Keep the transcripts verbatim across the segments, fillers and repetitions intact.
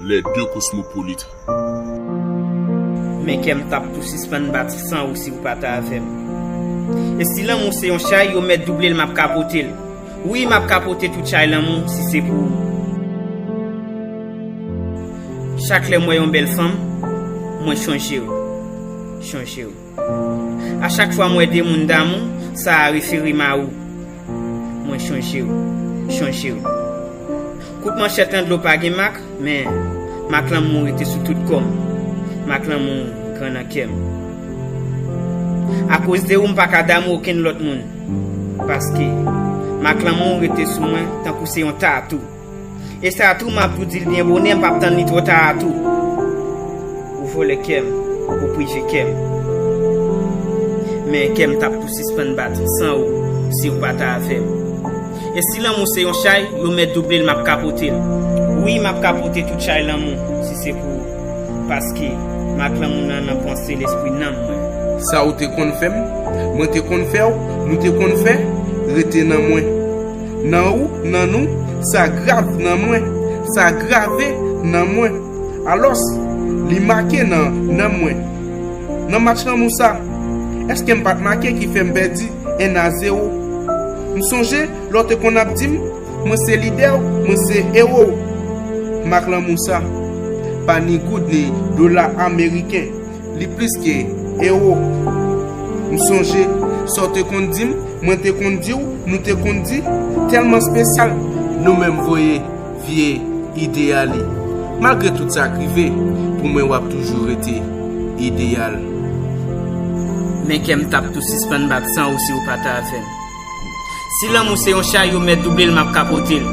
Les deux cosmopolites. Men kè m t ap tou sispann bat san ou si ou pa t avè m. E si lanmou se yon chay, yo mèt double l, m ap kapote l. Wi, m ap kapote tout chay lanmou si se pou ou. Chak lè m wè yon bèl fanm, mwen chonje w. Chonje w. A chak fwa m wè de moun damou, sa a refere m a ou. Mwen chonje w, chonje w. Kout manchèt nan dlo pa gen mak, men mak lanmou rete sou tout kò m. Mak lanmou gran nan kè m. Akoz de ou, m pa ka damou okenn lòt moun. Paske mak lanmou rete sou mwen tankou se yon tatou. E sa tou, m ap tou di l byen bonè, m p ap tann li twò ta a tou. Ou vòlè kè m, ou prive kè m. Men kè m t ap tou sispann bat san ou, si ou pa t avè m. E si lanmou se yon chay, yo mèt double l, m ap kapote l. Wi, m ap kapote tout chay lanmou, si se pou ou. Paske mak lanmou nan, nan panse lespri nanm mwen. Sa ou te konn fè m, mwen te konn fè w, nou te konn fè, rete nan mwen. Nan ou, nan nou, sa grav nan mwen, sa grave nan mwen. Alòs, li make nan nanm mwen. Nan match lanmou sa, èske m pa t make ki fè m pèdi en a zewo? M sonje lè w te konn ap di m, mwen se lidè w, mwen se ewo w. Mak lanmou sa, pa ni goud ni dola ameriken. Li plis ke ewo. M sonje sa w te konn di m, mwen te konn di w, nou te konn di, tèlman espesyal. Nou menm voye vye ide ale. Malgre tout sa k rive, pou mwen w ap toujou rete ideyal. Men kè m t ap tou sispann bat san ou si ou pa t avè m. Si lanmou se yon chay, yo mèt double l, m ap kapote l.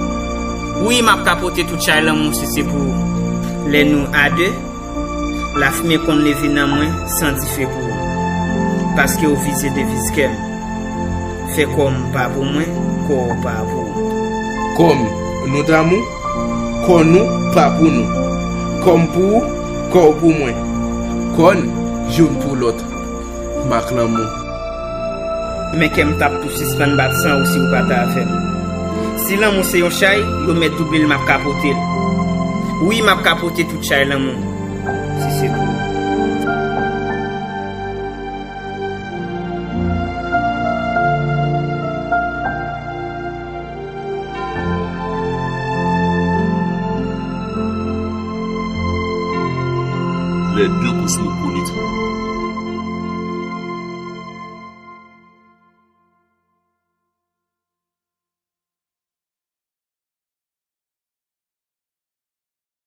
Wi, m ap kapote tout chay lanmou si se pou ou. Lè nou a de, lafimen konn leve nan mwen san dife pou ou. Paske ou vize deviz kè m. Fè kò m pa pou mwen, kò w pa pou ou. Kò m, nou damou, kò nou pa pou nou. Kò m pou ou, kò w pou mwen. Kò n, youn pou lòt. Mak lanmou. Men kè m t ap tou sispann bat san ou si ou pa t avè m. Si lanmou se yon chay, yo mèt double l, m ap kapote l. Wi, m ap kapote tout chay lanmou. Si se pou ou. Les deux cosmopolites.